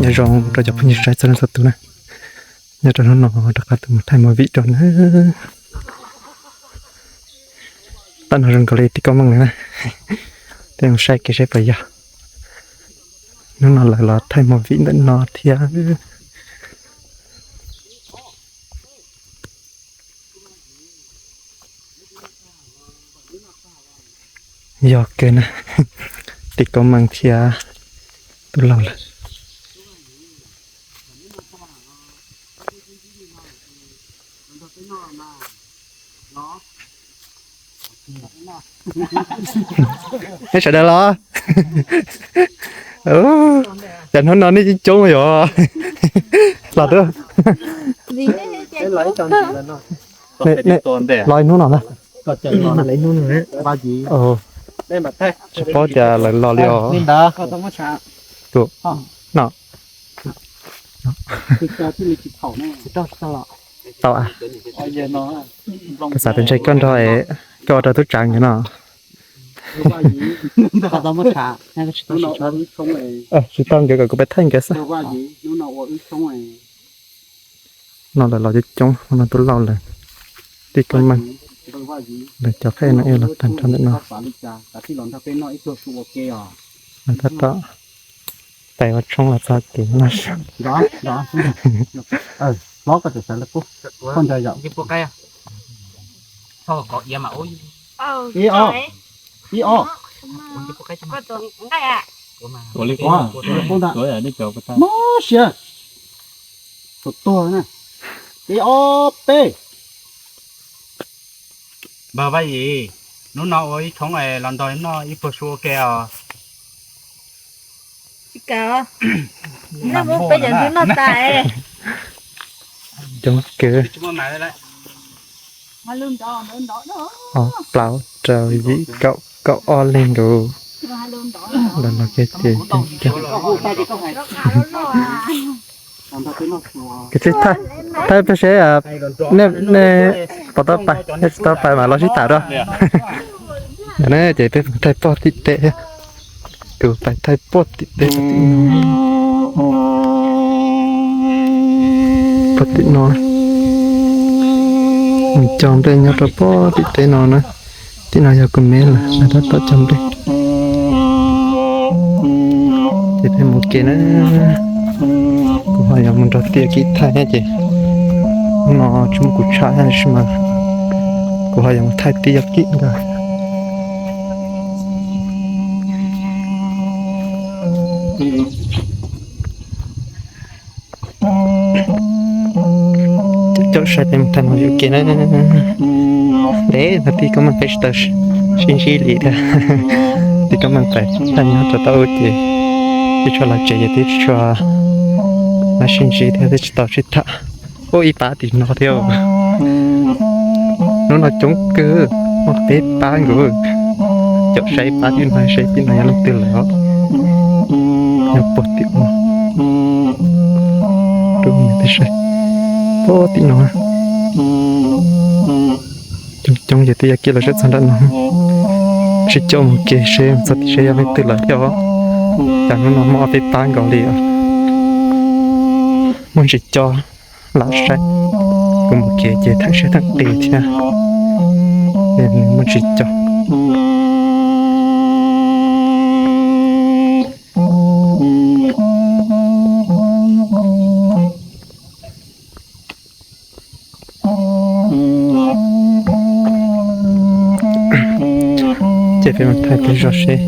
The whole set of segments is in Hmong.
Zoo rau cov phooj ywg saib txhua leej txhua tus na. Nyob rau hnub no rov qab tuaj mus thaij movie rau na. Tam no zoo nkaus li tib koob meej li na. Peb mus saib kev seb puas yog. Hnub no lawv los thaij movie ntawm no thiab. Yog kawg na, tib koob meej thiab tub laug lawm. Neb sawv daws los, cas hnub no nej coob coob yom. Los twb los ib hnub no ntag. Tsis paub cas lawv los li os. No, tau, kuv xav tias ntshe koj nrog es koj ua rau tub tsav nkawd no. Tsis tau, nkawd kom kuv pab thaij nkawd xwb. No lawv los coob coob, no tub laug lawm, tib koob meej, lawv cov pheej no ib los tag nrho ntawm no. Lawv tab tom tais ua tshoob los txog kev no. Ib ob, ib ob, mob siab, tus tuag na, ib ob peb. Npawg Vaj Yim, hnub no ua ib tshoob los nrog noj ib pluag su ua ke os. Tsis kam, noj muab peb cov ntxhw noj tas. Coob kawg. Ob plaub rau yim kaum kaum ob leeg nkaus. Los los kiag ces coob coob. Kwv tij, thaij peb seb, nej pom tau pais, nej tsis tau pais mas los sib tham dua. Ntawm no ces peb thaij pog tim teb thiab. Kuv pais thaij pog tim teb, pog tim no. Mus cog nplej nyob rau pog tim teb no na. Tim no yog kuv me lawm, lawv tab tom cog nplej. Ces peb mus ua ke na. Kuv ho yuav mus nrog tij Kib thaij thiab ces hnub no tsis muaj kuv tshaj thiab tab sis mas kuv ho yuav mus thaij tij Kib nkawd. Caum saib peb mus thaij mus yuam kev na. Ntev no tij koob meej peb tsis tau sib ntsib li thiab. Tij koob meej pais thaij nyob rau tau ub ces twb tsis tshua los tsev ces twb tsis tshua sib ntsib thiab, twb tsis tau sib tham. Ua ib pab tim no thiab. Hnub no coob kawg, muaj peb pab nkaus. Caum saib pab tim no, saib tim no yog leej twg lawm os. Nyob puag tim no. Rau peb saib puag tim no. Coob coob ces twb yuav kiag los sab txog nram no. Sib caum mus kev seb txog tim seb yog leej twg lawm thiab os. Cas hnub no muaj ob peb pab nkaus li os. Muaj ntsis co lam saib, kuv mus kev ces theem siab theem qis thiab, muaj ntsis co. Ces peb mus thaij peb zog seb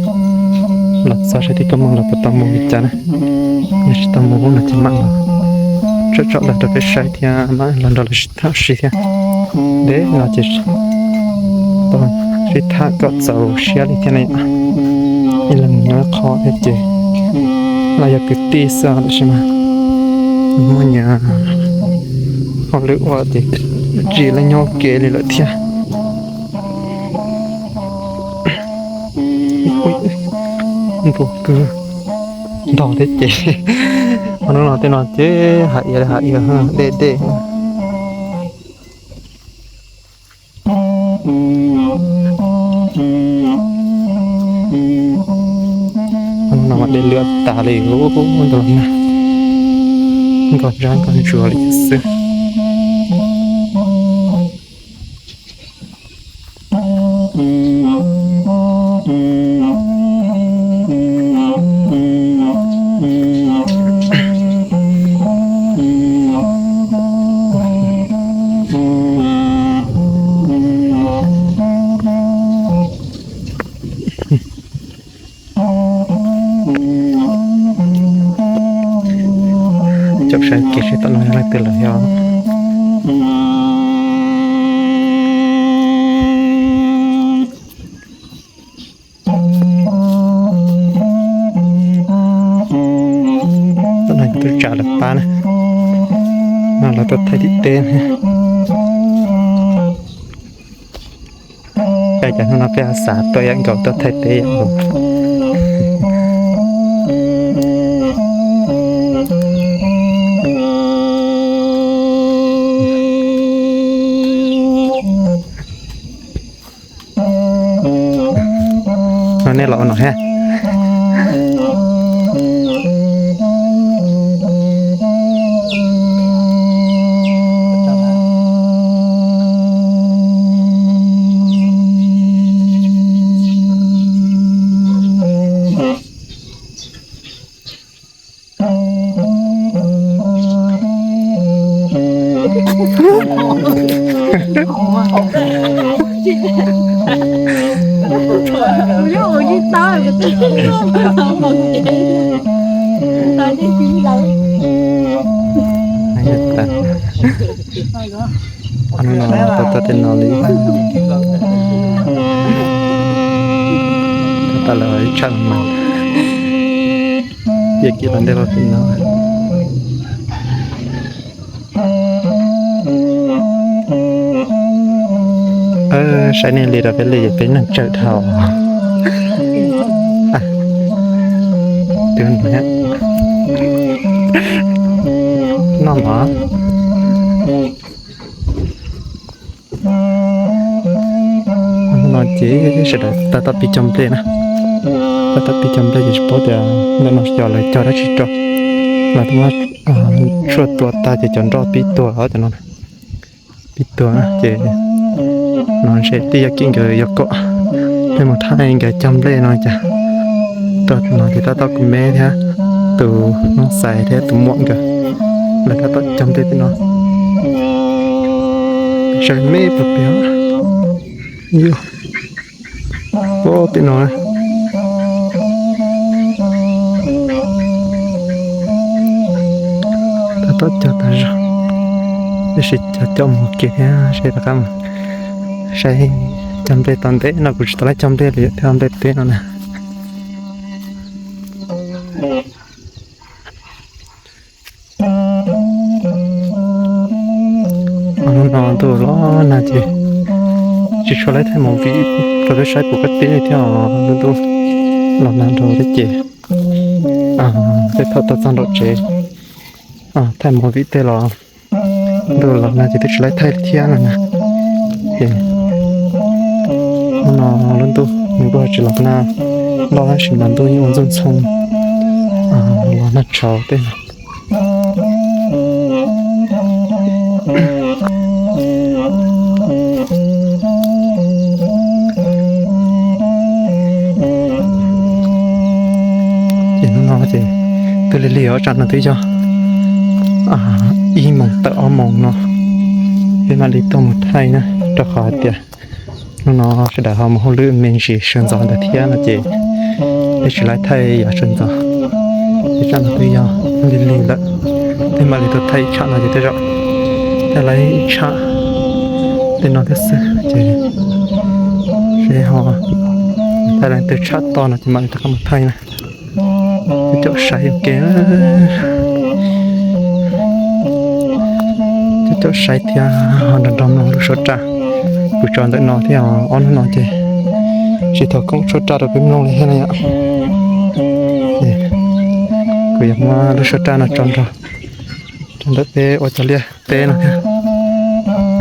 los txog seb tij koob meej lawv puas tau mus li cas na. Yog tsis tau mus no ces mam los tsom tsom lawv rau peb saib thiab mam los nrog lawv sib tham si thiab. Ntev no ces tau sib tham kom txaus siab li thiab na. Ib leeg nyob qhov thiab ces los yog kwv tij xwb tab sis mas muaj nyias hauj lwm ua ces tsis leej nyob ua ke li lawm thiab. Npua kwg ntog thiab ces, hnub no tej no ces hav iav hav iav dej dej. Hnub no mas dej lwam tas li ntag na. Nkauj ntsab nkauj ntsuag li xwb. Caum saib kiag seb tom no yog leej twg lawm thiab. Tom no yog tub tsav lawv pab na, no lawv tuaj thaij tim teb. Caij cas hnub no peb xav tuaj ib yam nkaus tuaj thaij teb ib yam nkaus. No nej los ua no thiab. Hnub no tau tau tej no li, tau lawv ib tshaj mas, tiam kiv los ntej los tim no. Saib nej li rau peb li peb neeg tsawg dhau. Twb noj mov. No ces sawv daws tab tom pib cog nplej na. Tab tom pib cog nplej ces tsis paub tias ntawm no yog lawv cog dab tsi rau. Lawv muab tshuaj tua tag ces cov nroj pib tuag os cov no. Pib tuag ces no ntshe twb yog kiv nkawd yuav kom peb mus thaij nkawd cog nplej no cas. Tuaj no ces tab tom kuv me thiab tus noob xais thiab tus muam nkawd, lawv tab tom cog nplej tim no. Saib me puag pem, yog puag tim no. Tab tom cog tas zog, tab sis cog coj mus kiag thiab seb rov qab mus saib cog nplej tau ntev no, kuv tsis tau lab cog nplej li thiab, nplej teb no na. Hnub no ntuj los nag ces tsis tshua lab thaij movie rau peb saib puas kab tib li thiab, ntuj los nag nrau thiab ces tej thaum tuaj txog nram tsev thaij movie tej los ntuj los nag ces twb tsis lab thaij thiab no na. Ces hnub no lub ntuj nws kuj tsis los nag loj tab sis mas ntuj yeej ua ntxooj ntxhoo los nag tshauv tej no. Ces hnub no ces twb lig lig os, tsam no twb yog ib moos tawm ob moos no peb mam li tuaj mus thaij na, rau qhov hais tias hnub no sawv daws ho mus hauj lwm me ntsis sawv ntxov ntawd thiab no ces peb tsis lab thaij yav sawv ntxov. Ces tsam no twb yog lig lig lawm, peb mam li tuaj thaij ib tsham no ces tej zaum thaij lawm ib tsham tej no thiab xwb ces seb ho thaij lawm tej tsham toj no ces mam li rov qab mus thaij na. Cov saib ua ke, cov saib thiab ho nrog nrog mloog lub suab raj. Kuv tso ntawm no thiab, ob hnub no ces tsis tau koom suab raj rau peb mloog li thiab na yom. Kuv yuav muab lub suab raj no tso nrog rau ntawm peb ua cov liaj teb no thiab.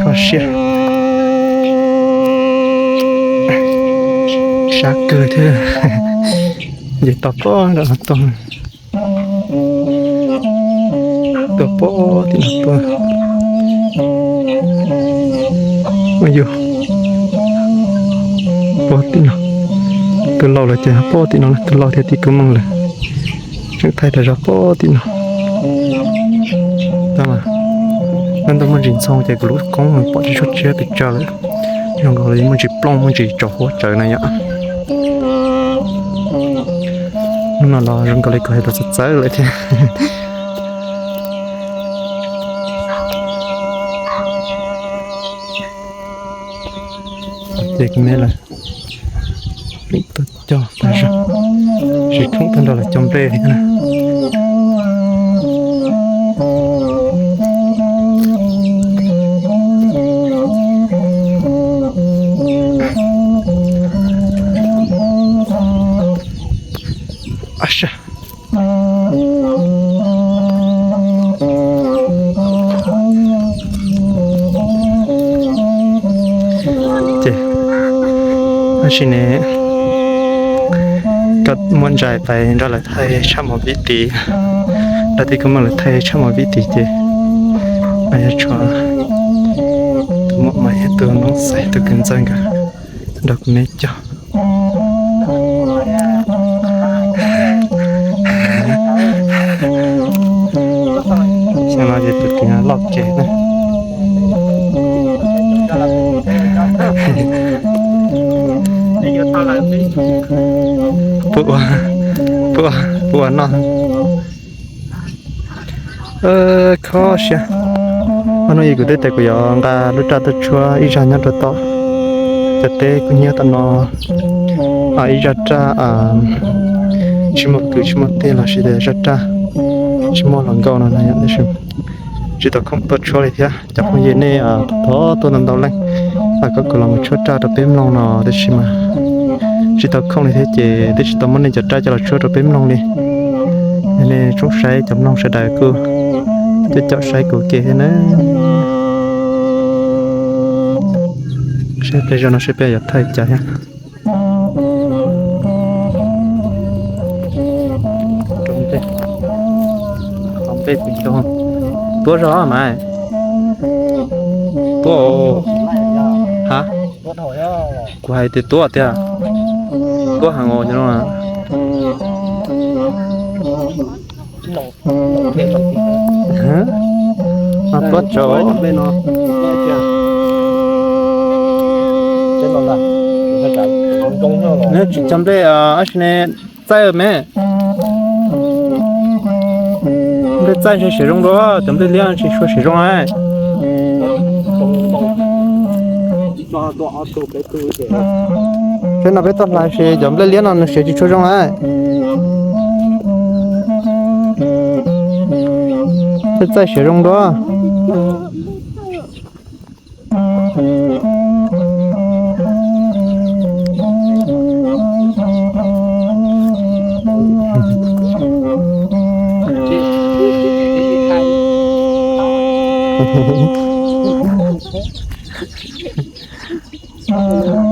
Kho siab, sab kawg thiab. Nce toj pog nram no tuaj. Tuaj pog tim no tuaj. Ua yus pog tim no, tus laus lawm ces pog tim no, tus laus thiab tim Kub Meej lawm. Tseem thaij tas zog pog tim no. Tab mas nyob ntawm muaj ntsis ntxhoo ces kuv lub koob mus pom tsis tshua tshiab pes tsawg lawm. Zoo nkaus li muaj ntsis plooj muaj ntsis tsaus huab tsawv na yom. Hnub no los zoo nkaus li kuv hais los txawv txawv lawm thiab. Ces kuv me lawm, tuaj cog tag zog, tsis khoom tuaj nrog lawv cog nplej thiab na. Ces tab sis ne, koj muab ntsais pais nrog lawv thaij tshaj movie tid, nrog tij Kub Meej lawv thaij tshaj movie tid ces mas yog tshuav tus muam mas yog tus noob xaiv tus kws ntxawg nkawd nrog kuv me cog. Xyoo no ces tus twg loj kev na. Puas ua, puas ua, puas ua noj. Kho siab. Ob hnub ib kuv twb tias kuv yuav nqa lub raj tuaj tshuab ib zaj nyob rau tom cov teb kuj nyob tom no, ib zaj raj tsis muaj kwv tsis muaj tij los sis tias zaj raj tsis muaj hluas nkauj no na yom, tab sis tsis tau khoom tuaj tshuab li thiab. Cov phooj ywg nej thov tuaj ntau ntau leej, koj kuv los mus tshuab raj rau peb mloog no tab sis mas tsis tau khoom li thiab ces twb tsis tau muab nej cov raj coj los tshuab rau peb mloog li. Nej tsoom saib cov mloog sawv daws kuj caum caum saib kuv ke thiab na. Saib pliag zog no saib peb yuav thaij cas thiab. Tuab zog mas. Tuab, ha, kuv hais tias tuab tiag. Tuab heev os no. Tuab tsaus. Neb tsis cog nplej ab si ne, txaij me. Nplej txaij ntshe siav zoo dua, cov nplej liab tsis tshua siav zoo na. Peb no peb tuaj hlais si cov nplej liab no nws siav tsis tshua zoo na. Nplej txaij siav zoo dua.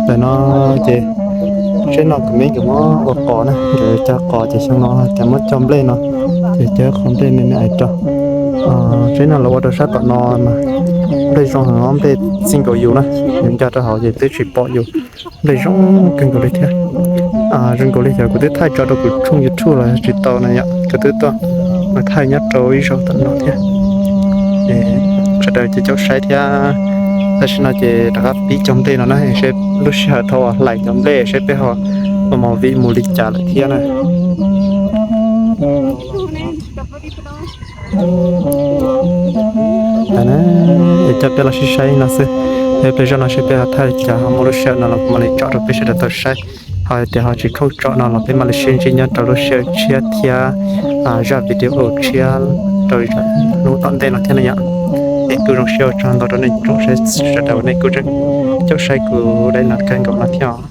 Tam no ces seb no kuv me nkawd muab ua qos na, nkawd cog qos ces xyoo no ces muab cog nplej no, ces cog qhov nplej me me ais rau. Seb no lawv ua rau sab tom no mas nplej zoo heev, nplej txij nkaus yus na, yus nco rau hauv ces twb tsis pom yus. Nplej zoo kawg nkaus li thiab. Zoo nkaus li xyov kuv twb thaij tso rau kuv tshooj YouTube los tsis tau na yom, kuv twb tuaj mus thaij nyob rau ib zaug tom no thiab. Sawv daws ces caum saib thiab. Tam sim no ces rov qab pib cog nplej no na, seb lub sij hawm thaum uas hlais cov nplej seb peb ho ua movie mus li cas lawm thiab na. Es coj peb los sib saib no xwb, es pliag zoj no seb peb ho thaij li cas ho muaj lub sij hawm no los kuv mam li tso rau peb sawv daws tau saib. Ho tias ho tsis khoom tso no los peb mam li sib ntsib nyob rau lub sij hawm tshiab thiab zaj video tshiab rau hnub tom ntej no thiab ne yom. Es kuj zoo siab ua tsaug ntau rau nej tsoom saib sawv daws uas nej kuj tseem caum saib kuv daim no kawg nkaus no thiab os.